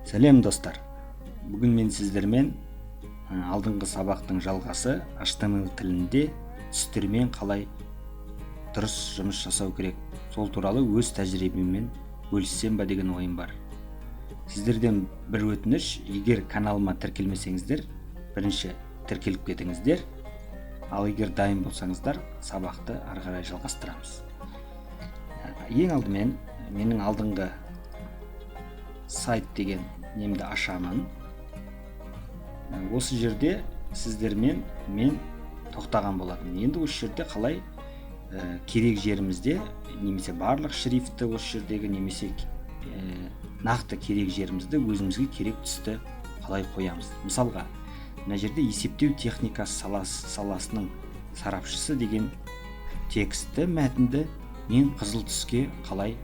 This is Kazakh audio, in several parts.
Сәлем, достар! Бүгін мен сіздермен алдыңғы сабақтың жалғасы, HTML тілінде түстермен қалай дұрыс жұмыс жасау керек, сол туралы өз тәжірибеммен бөліссем ба деген ойым бар. Сіздерден бір өтініш: егер каналыма тіркелмесеңіздер, бірінші тіркеліп кетіңіздер. Ал егер дайын болсаңыздар, сабақты ары қарай жалғастырамыз. Ең алдымен менің алдыңғы сайт деген немді ашамын. Осы жерде сіздермен мен тоқтаған болатын. Енді осы жерде қалай керек жерімізде немесе барлық шрифтті осы жердегі немесе нақты керек жерімізді өзімізге керек түсті қалай қоямыз? Мысалға, мына жерде «Есептеу техникасы саласының сарапшысы» деген текстті, мәтінді мен қызыл түске қалай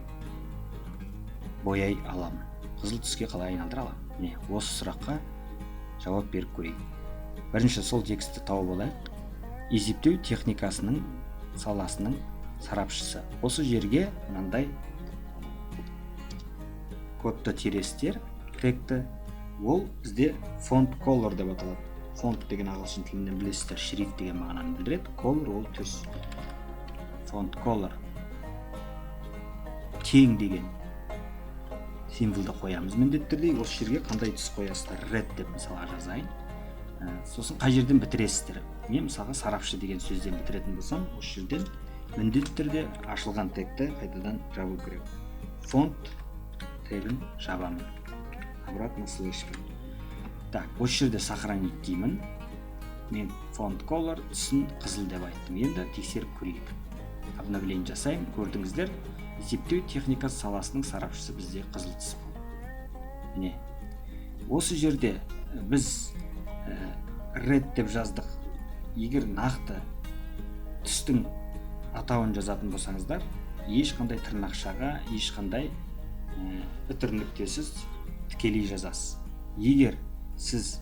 бояй аламын, қызыл түске қалай айналдыра аламын? Міне, осы сұраққа жауап беріп көрейік. Бірінші сол текстті тауып алайық: «Есептеу техникасының саласының сарапшысы». Осы жерге мынандай кодты тересіздер, тегті. Ол бізде font color деп аталады. Font деген ағылшын тілінен білесіздер, шрифт деген мағынаны білдіреді. Color ол түс. Font color тең деген символды қоямыз міндетті түрде. Осы жерге қандай түс қоясыздар? Red деп мысалға жазайын. Сосын қай жерден бітіресіздер? Мен мысалға «сарапшы» деген сөзден бітіретін болсам, осы жерден міндетті түрде ашылған тегті қайтадан жабу керек. Font тегін жабамын обратно слэшпен. Так, осы жерде сохранить деймін. Мен font color түсін қызыл деп айттым. Енді тексеріп көрейік. Обновление жасаймын. Көрдіңіздер, «Есептеу техникасы саласының сарапшысы» бізде қызыл түс болды. Міне, осы жерде біз red деп жаздық. Егер нақты түстің атауын жазатын болсаңыздар, ешқандай тырнақшаға, ешқандай үтір нүктесіз тікелей жазасыз. Егер сіз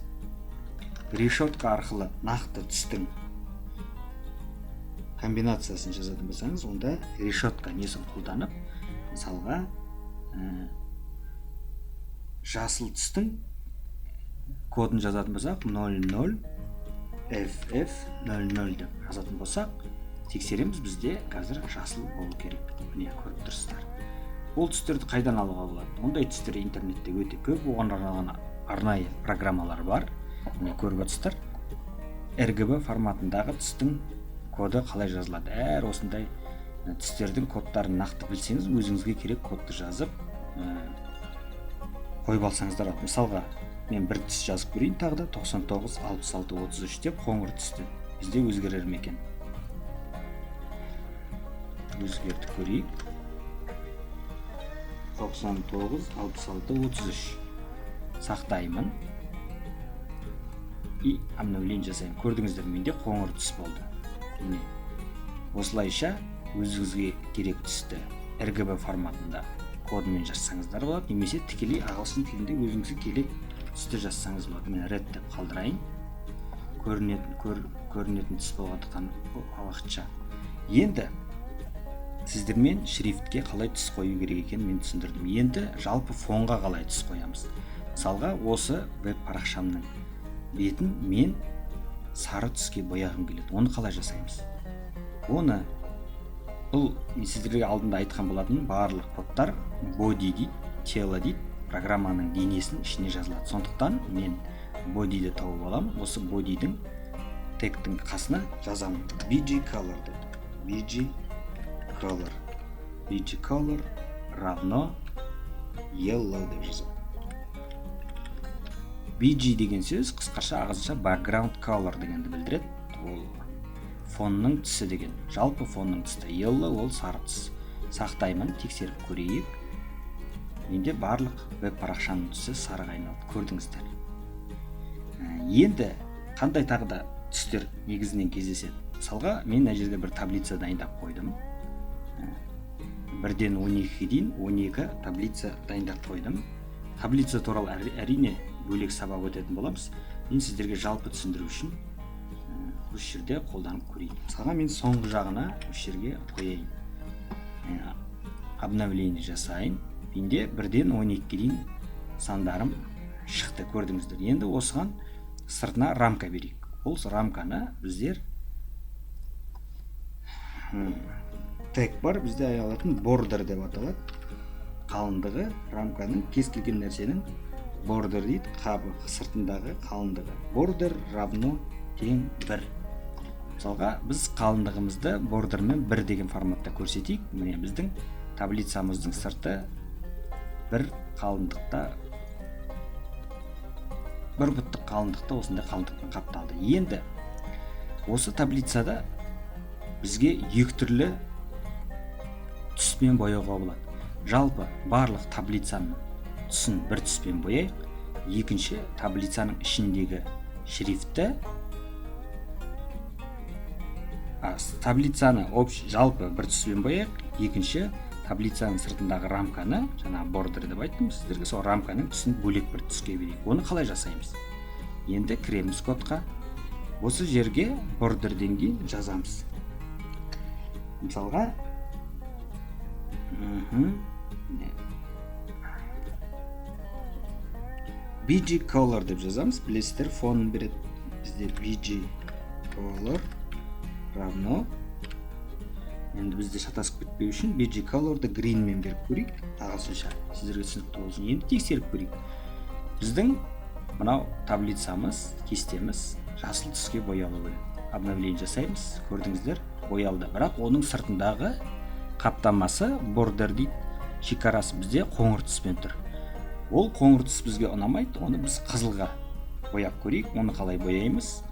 решетка арқылы нақты түстің комбинациясын жазатын болсаңыз, онда решетка несін қолданып, мысалға, жасыл түстің кодын жазатын болсақ, 00 FF 00 деп жазатын болсақ, тексереміз, бізде қазір жасыл болу керек. Міне, көріп тұрсыздар. Ол түстерді қайдан алуға болады? Ондай түстер интернетте өте көп, оған арналған арнайы программалар бар. Міне, көріп отырсыздар, RGB форматындағы түстің коды қалай жазылады. Әр осындай түстердің кодтарын нақты білсеңіз, өзіңізге керек кодты жазып қойып алсаңыздар болады. Мысалға, мен бір түс жазып көрейін тағы да: 99 66 33 деп. Қоңыр түсті бізде өзгерер ме екен? Өзгертіп көрейік. 99 66 33. Сақтаймын и обновление жасаймын. Көрдіңіздер, менде қоңыр түс болды. Міне, осылайша өзіңізге керек түсті RGB форматында кодымен жазсаңыздар болады немесе тікелей ағылшын тілінде өзіңізге керек түсті жазсаңыз болады. Мен red деп қалдырайын, көрінетін көрінетін түс болғандықтан уақытша. Енді сіздермен шрифтке қалай түс қою керек екенін мен түсіндірдім. Енді жалпы фонға қалай түс қоямыз? Мысалға, осы веб парақшамның бетін мен сары түске бояғым келеді. Оны қалай жасаймыз? Оны бұл мен сіздерге алдында айтқан болатынмын: барлық кодтар body дейді, тело дейді, программаның денесінің ішіне жазылады. Сондықтан мен bodyді тауып аламын. Осы bodyдің тегтің қасына жазамын bg color деп. bg color, bg color равно yellow деп жазамын. Bg деген сөз қысқаша ағылшынша background color дегенді білдіреді. Ол фонның түсі деген, жалпы фонның түсі. Yellow ол сары түс. Сақтаймын, тексеріп көрейік. Менде барлық веб парақшаның түсі сарыға айналды, көрдіңіздер. Енді қандай тағы да түстер негізінен кездеседі? Мысалға, мен мына жерде бір таблица дайындап қойдым. 1-ден 12-ге дейін 12 таблица дайындап қойдым. Таблица туралы әрине бөлек сабақ өтетін боламыз. Мен сіздерге жалпы түсіндіру үшін осы жерде қолданып көрейін. Мысалға, мен соңғы жағына осы жерге қояйын. Обновление жасайын. Менде 1-ден 12-ге дейін Сандарым шықты, көрдіңіздер. Енді осыған сыртына рамка берейік. Ол рамканы біздер тег бар, бізде алатын border деп аталады. Қалыңдығы рамканың, кез келген нәрсенің border дейді, қабы сыртындағы қалыңдығы. Border равно тең 1. Мысалға, біз қалыңдығымызды borderмен 1 деген форматта көрсетейік. Міне, біздің таблицамыздың сырты бір қалыңдықта, бір бұттық қалыңдықта осындай қалыңдықпен қапталды. Енді осы таблицада бізге екі түрлі түспен бояуға болады. Жалпы барлық таблицаның түсін бір түспен бояйық. Екінші, таблицаның ішіндегі шрифтті, таблицаны жалпы бір түспен бояйық. Екінші, таблицаның сыртындағы рамканы, жаңа border деп айттым сіздерге, сол рамканың түсін бөлек бір түске берейік. Оны қалай жасаймыз? Енді кіреміз кодқа, осы жерге borderден кейін жазамыз. Мысалға, BG color деп жазамыз. Білесіздер, фонын береді бізде. BG color равно, енді бізде шатасып кетпеу үшін BG colorды greenмен беріп көрейік, ағылшынша, сіздерге түсінікті болсын. Енді тексеріп көрейік. Біздің мынау таблицамыз, кестеміз жасыл түске боялу керек. Обновление жасаймыз. Көрдіңіздер, боялды. Бірақ оның сыртындағы қаптамасы, border дейді, шекарасы бізде қоңыр түспен тұр. Ол қоңыр түс бізге ұнамайды, оны біз қызылға бояп көрейік. Оны қалай бояймыз?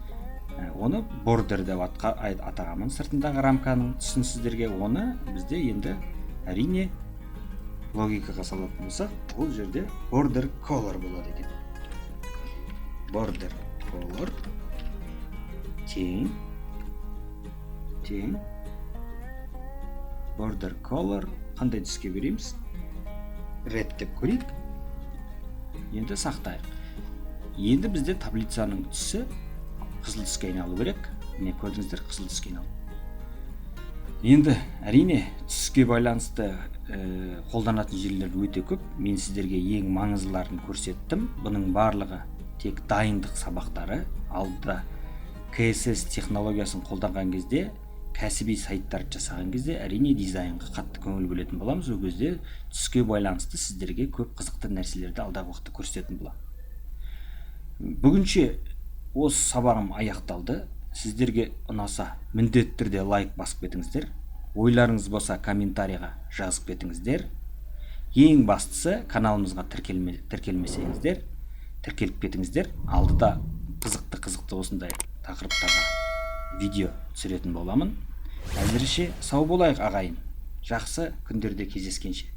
Оны border деп атағанмын сыртындағы рамканың түсін сіздерге. Оны бізде енді, әрине, логикаға салатын болсақ, ол жерде border color болады екен. Border color тең border color. Қандай түске береміз? Red деп көрейік. Енді сақтайық. Енді бізде таблицаның түсі қызыл түске айналу керек. Міне, көрдіңіздер, қызыл түске айналды. Енді, әрине, түске байланысты қолданатын жерлер өте көп. Мен сіздерге ең маңыздыларын көрсеттім. Бұның барлығы тек дайындық сабақтары. Алдыда CSS технологиясын қолданған кезде, кәсіби сайттарды жасаған кезде, әрине, дизайнға қатты көңіл бөлетін боламыз. Ол кезде түске байланысты сіздерге көп қызықты нәрселерді алдағы уақытта көрсететін боламын. Бүгінше осы сабағым аяқталды. Сіздерге ұнаса, міндетті түрде лайк басып кетіңіздер. Ойларыңыз болса, комментарийға жазып кетіңіздер. Ең бастысы, каналымызға тіркелмесеңіздер, тіркеліп кетіңіздер. Алдыда қызықты қызықты осындай тақырыптарға видео түсіретін боламын. Әзірше сау болайық, ағайын, жақсы күндерде кездескенше.